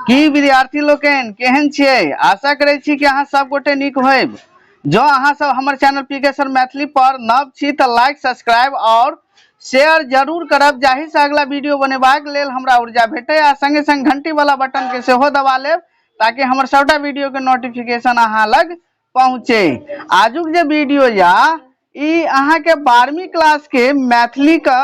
की विद्यार्थी लोकनि केहन छियै? आशा करै छी कि अहाँ सब गोटे नीक होयब। जँ अहाँ सब हमर चैनल पी के सर मैथिली पर नव छी तऽ लाइक, सब्सक्राइब और शेयर जरूर करब, जाहि से अगला वीडियो बनेबाक लेल हमरा ऊर्जा भेटे, आ संगे संग घंटी वाला बटन के सेहो दबा लेब ताकि हमर सबटा वीडियो के नोटिफिकेशन अहाँ लग पहुँचे। आजुक जे वीडियो या ई अहाँ के 12वीं क्लास के मैथिली का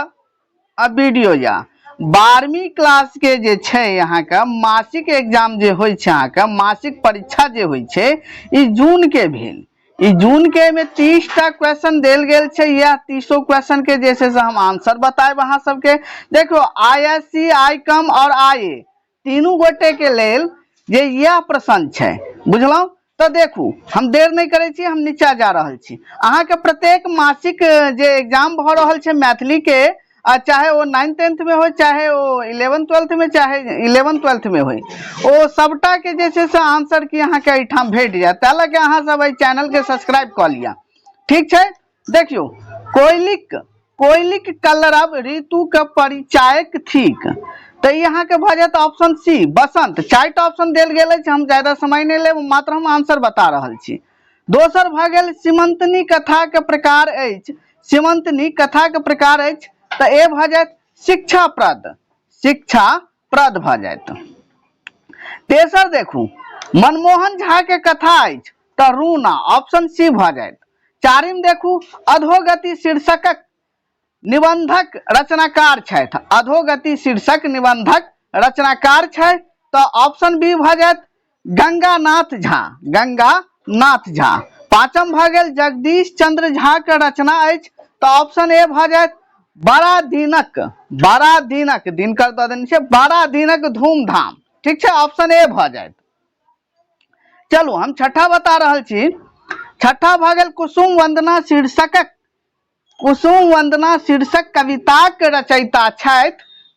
वीडियो या 12वीं क्लास के जे छै अहाँके मासिक एग्जाम जे होइ छै, अहाँके मासिक परीक्षा जे होइ छै, ई जून के भेल। ई जून के में 30 टा क्वेश्चन देल गेल छै। यह 30 क्वेश्चन के जे छै से हम आंसर बतायब अहाँ सबके। देखो, I S C, I कम और आई ए तीनू गोटे के लेल जे यह प्रश्न छै, बुझलहुँ? तऽ देखू, हम देर नहि करै छी, हम नीचा जा रहल छी। अहाँके प्रत्येक मासिक जे एग्जाम भऽ रहल छै मैथिलीके, आ चाहे ओ नाइन्थ टेंथमे होय, चाहे ओ इलेवन ट्वेल्थमे, चाहे इलेवन ट्वेल्थमे होय, ओ सबटाके जे छै से आंसर की अहाँके एहिठाम भेट जायत। ताहि लऽ कऽ अहाँ सब एहि चैनलके सब्सक्राइब कऽ लिअ, ठीक छै? देखियौ, कोयलिक कोयलिक कलरव ऋतु के परिचायक थिक, तऽ ई अहाँके भऽ जायत ऑप्शन सी, बसंत। चारिटा ऑप्शन देल गेल अछि, हम ज्यादा समय नहि लेब, मात्र हम आंसर बता रहल छी। दोसर भऽ गेल, सीमंतनी कथा के प्रकार अछि। सीमंतनी कथा के प्रकार अछि तऽ ए भऽ जायत शिक्षाप्रद, शिक्षाप्रद भऽ जायत। तेसर देखू, मनमोहन झा के कथा अछि तऽ रूना, ऑप्शन सी भऽ जायत। चारिम देखू, अधोगति शीर्षकक निबंधक रचनाकार छथि। अधोगति शीर्षक निबंधक रचनाकार छथि तऽ ऑप्शन बी भऽ जायत गंगानाथ झा, गंगानाथ झा। पांचम भऽ गेल, जगदीश चंद्र झा के रचना अछि तऽ ऑप्शन ए भऽ जायत बड़ा दिनक, बड़ा दिनक, दिनकर दऽ देने छै, बड़ा दिनक धूमधाम, ठीक छै? ऑप्शन ए भऽ जायत। चलू, हम छठा बता रहल छी। छठा भऽ गेल, कुसुम वंदना शीर्षकक, कुसुम वंदना शीर्षक कविताक रचयिता छथि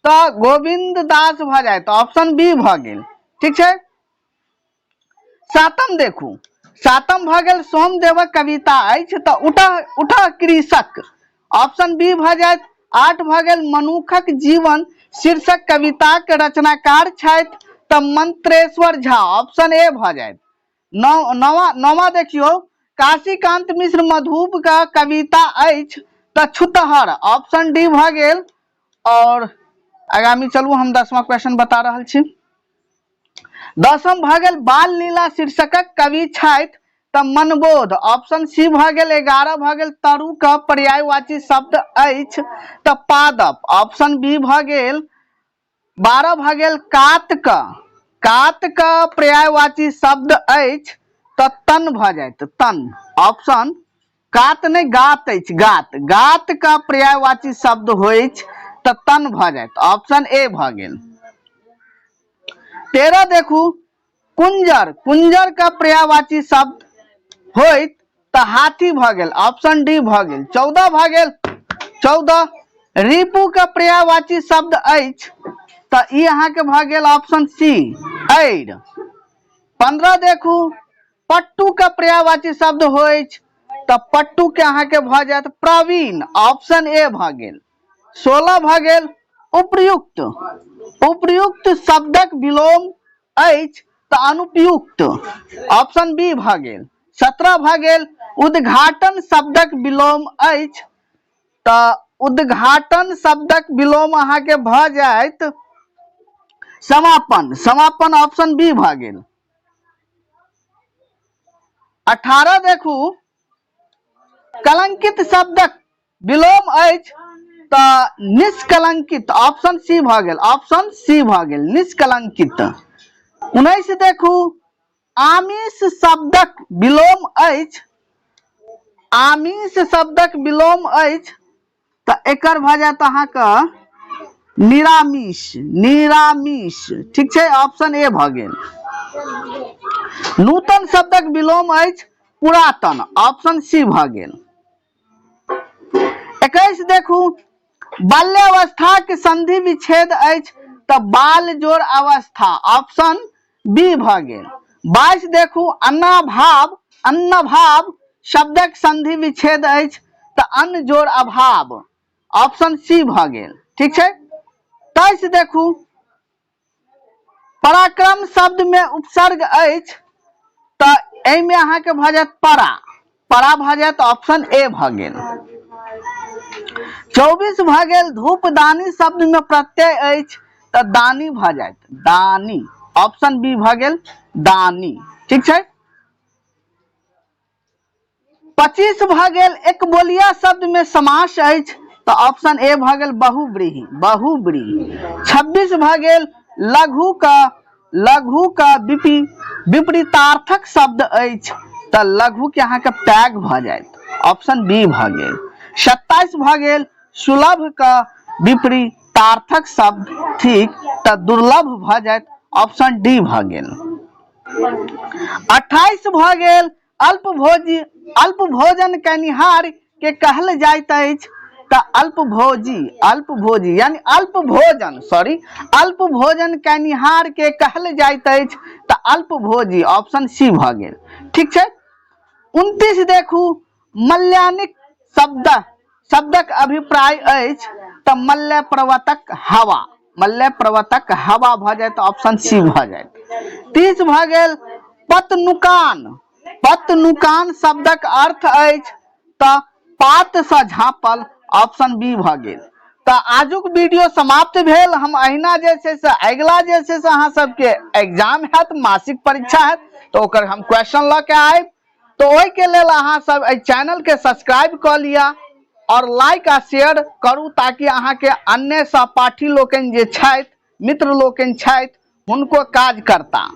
तऽ गोविंद दास भऽ जायत, ऑप्शन बी भऽ गेल, ठीक छै? सातम देखू, सातम भऽ गेल, सोमदेवक कविता अछि तऽ उठह उठह कृषक, ऑप्शन बी भऽ जायत। आठ भऽ गेल, मनुखक जीवन शीर्षक कविताक रचनाकार छथि तऽ मंत्रेश्वर झा, ऑप्शन ए भऽ जायत। नौ नौवा नौवा देखियौ, काशीकांत मिश्र मधुप का कविता अछि तऽ छुतहर, ऑप्शन डी भऽ गेल। और आगामी चलू, हम 10वां क्वेश्चन बता रहल छी। 10म भऽ गेल, बाल लीला शीर्षकक कवि छथि तऽ मनबोध, ऑप्शन सी भऽ गेल। 11 भऽ गेल, तरु के पर्यायवाची शब्द अछि तऽ पादप, ऑप्शन बी भऽ गेल। 12 भऽ गेल, कात क, कात क पर्यायवाची शब्द अछि तऽ तन भऽ जायत, तन, ऑप्शन कात नहि, गात अछि, गात, गात का पर्यायवाची शब्द होइछ तऽ तन भऽ जायत, ऑप्शन ए भऽ गेल। 13 देखू, कुंजर, कुंजर का पर्यायवाची शब्द होइत तऽ हाथी भऽ गेल, ऑप्शन डी भऽ गेल। 14 भऽ गेल, 14 रिपु के पर्यायवाची शब्द अछि तऽ ई अहाँके भऽ गेल ऑप्शन सी, ऐर। 15 देखू, पट्टू के पर्यायवाची शब्द होइछ तऽ पट्टू के अहाँके भऽ जायत प्रवीण, ऑप्शन ए भऽ गेल। 16 भऽ गेल, उपयुक्त, उपयुक्त शब्दक विलोम अछि तऽ अनुपयुक्त, ऑप्शन बी भऽ गेल। 17 भऽ गेल, उद्घाटन शब्दक विलोम अछि तऽ उद्घाटन शब्दक विलोम अहाँके भऽ जायत समापन, समापन, ऑप्शन बी भऽ गेल। 18 देखू, कलंकित शब्दक विलोम अछि तऽ निष्कलंकित, ऑप्शन सी भऽ गेल, ऑप्शन सी भऽ गेल, निष्कलंकित। 19 देखू, आमिष शब्दक विलोम अछि, आमिष शब्दक विलोम अछि तऽ एकर भऽ जायत अहाँके निरामिष, निरामिष, ठीक छै? ऑप्शन ए भऽ गेल। नूतन शब्दक विलोम अछि पुरातन, ऑप्शन सी भऽ गेल। 21 देखू, बाल्यावस्थाक संधि विच्छेद अछि तऽ बाल जोड़ अवस्था, ऑप्शन बी भऽ गेल। 22 देखू, अन्नाभाव, अन्नभाव शब्दक संधि विच्छेद अछि तऽ अन्न जोड़ अभाव, ऑप्शन सी भऽ गेल, ठीक छै? 23 देखू, पराक्रम शब्द में उपसर्ग अछि तऽ एहिमे अहाँके भऽ जायत परा, परा भऽ जायत, ऑप्शन ए भऽ गेल। 24 भऽ गेल धूपदानी शब्द में प्रत्यय अछि तऽ दानी भऽ जायत, दानी, ऑप्शन बी भऽ गेल दानी। ठीक छै। 25 भऽ गेल एक बोलिया शब्द में समास अछि तऽ ऑप्शन ए भऽ गेल बहुव्रीहि, बहुव्रीहि। 26 भऽ गेल लघु का, लघु का विपरीतार्थक शब्द अछि तऽ लघु के अहाँके पैघ भऽ जायत, ऑप्शन बी भऽ गेल। 27 भऽ गेल सुलभ का विपरीतार्थक शब्द थिक तऽ दुर्लभ भऽ जायत, ऑप्शन डी भऽ गेल। 28 भऽ गेल अल्पभोजी, अल्प भोजन कयनिहार के कहल जाइत अछि तऽ अल्पभोजी, अल्पभोजी यानी अल्प भोजन, सॉरी, अल्प भोजन कयनिहार के कहल जाइत अछि तऽ अल्पभोजी, ऑप्शन सी भऽ गेल। ठीक छै। 29 देखू मल्यानिक शब्द, शब्दक अभिप्राय अछि तऽ मल्य पर्वतक हवा, मल्य पर्वतक हवा भऽ जायत, ऑप्शन सी भऽ जायत। 30 भऽ गेल पतनुकान, पतनुकान शब्दक अर्थ अछि तऽ पात सँ झाँपल, ऑप्शन बी भऽ गेल। तऽ आजुक वीडियो समाप्त भेल। हम अहिना जे छै से अगिला जे छै से अहाँ सबके एग्जाम हैत, मासिक परीक्षा हैत, तऽ ओकर हम क्वेश्चन लऽ के आयब। तऽ ओहिके लेल अहाँ सब एहि चैनल के सब्सक्राइब कऽ लिअ और लाइक आ शेयर करू ताकि अहाँके अन्य सहपाठी लोकनि जे छथि, मित्र लोकनि छथि, हुनको काज करता।